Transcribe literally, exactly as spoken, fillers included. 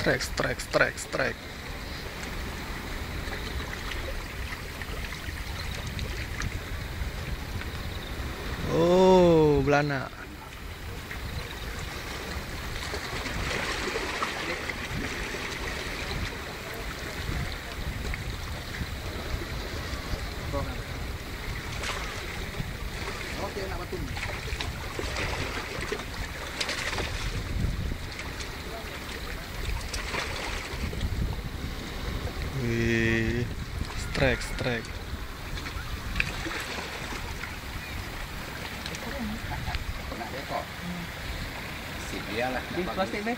Strike, strike, strike, strike. Oh, belana. Wih, strike, strike. Nak rekod. Sip, biarlah. Di plastik, meh.